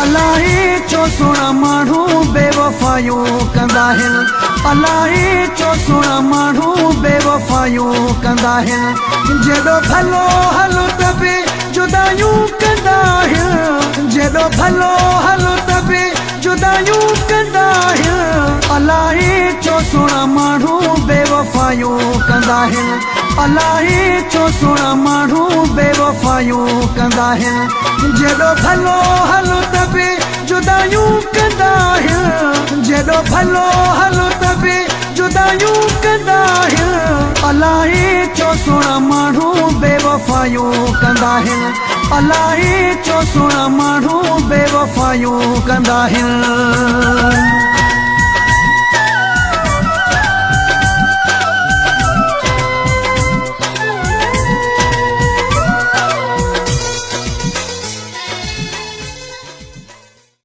الائي ڇو سهڻا ماڻهو بيوفايون ڪندا آهن. الائي ڇو سهڻا ماڻهو بيوفايون ڪندا آهن. جيڏو ڀلو هل ته به جدايون ڪندا آهن. جيڏو ڀلو هل ته به جدايون ڪندا آهن. الائي ڇو سهڻا ماڻهو بيوفايون ڪندا آهن. الائي ڇو سهڻا ماڻهو بيوفايون ڪندا آهن. جيڏو ڀلو هل ته به جدايون ڪندا آهن. جيڏو ڀلو هل ته به جدايون ڪندا آهن. الائي ڇو سهڻا ماڻهو بيوفايون ڪندا آهن. الائي ڇو سهڻا ماڻهو بيوفايون ڪندا آهن.